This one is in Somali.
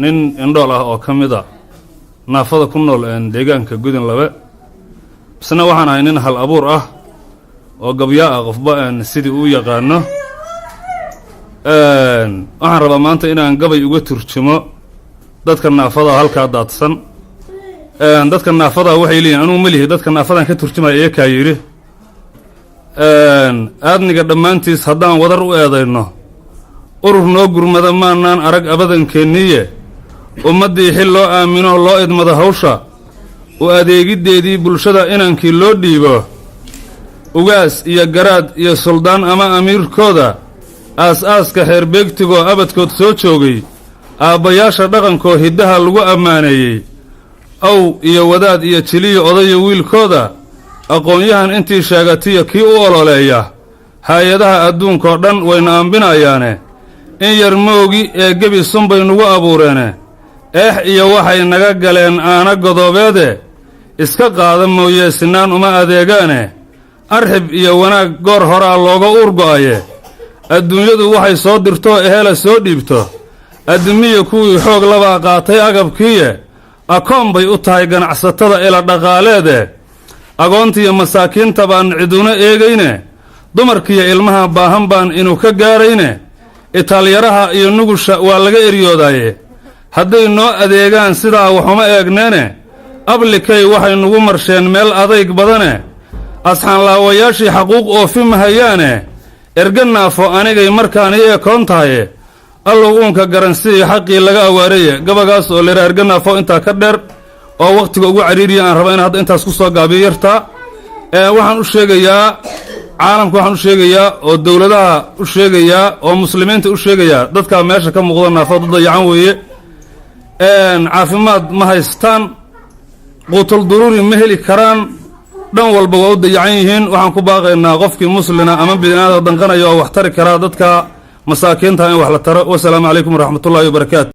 Nin indhool ah oo ka mid a naafada ku nool deegaanka Gudin Labe. Isna waxaan ahay nin hal abuur ah oo gabyaa ah, qofba sidii uu yaqaano. Waxaan rabaa maanta inaan gabay uga turjumo dadka naafada halkaa daadsan. Dadka naafada waxay leeyihin, anugu ma lihi, dadka naafadan ka turjumaya iyakaa yidhi: "Aadniga dhammaantiis haddaan wadar u eedayno, urur noo gurmada maanaan arag abadankeeniye. Ummaddii xil loo aamino, loo idmado hawsha u adeegiddeedii, bulshada inankii loo dhiibo, ugaas iyo garaad iyo suldaan ama amiirkooda, aas-aaska xeerbeegtigoo abadkood soo joogay, aabbayaasha dhaqankoo hiddaha lagu ammaaneeyey, aw iyo wadaad iyo jiliyo odayo wiilkooda, aqoon-yahan intii sheegatiyo kii u ololeeya, hay-adaha adduunkoo dhan wayna ambinayaane. In yar moogi ee gebi sunbay nugu abuureene, eex iyo waxay naga galeen aana godoobeede, iska qaada mooyee sinaan uma adeegaane. Arxib iyo wanaag goor horaa looga uur go'aye, adduunyadu waxay soo dirtoo ehela soo dhiibto, addimiya kuwii xoog labaa qaatay agabkiiye, akoon bay u tahay ganacsatada ila dhaqaaleede. Agoontiiyo masaakiinta baan ciduna eegayne, dumarkiiyo ilmaha baahan baan inuu ka gaarayne, itaalyaraha iyo nugusha waa laga eryoodaaye. Hadday noo adeegaan sidaa waxuma eegneene, ablikay waxay nugu marsheen meel adayg badane, asxaanlaawayaashii xaquuq oofi mahayaane. Erga naafo anigay markaan ii ekoon tahaye, Allow uunka garansiiyo xaqii laga awaaraye." Gabagaas oo leera Erga Naafo intaa ka dheer oo wakhtiga ugu cariiriya, aan raba in hadda intaas ku soo gaabiyo yartaa. Waxaan u sheegayaa caalamka, waxaan u sheegayaa oo dowladaha u sheegayaa oo muslimiinta u sheegayaa: dadkaa meesha ka muuqda naafo dad dayacan weeye. Caafimaad ma haystaan, quutul duruuri ma heli karaan, dhan walba waa u dayacan yihiin. Waxaan ku baaqaynaa qofkii muslina ama biniaadam danqanaya oo wax tari karaa dadka masaakiinta in wax la taro. Wasalaamu calaykum waraxmatullahi wabarakaatu.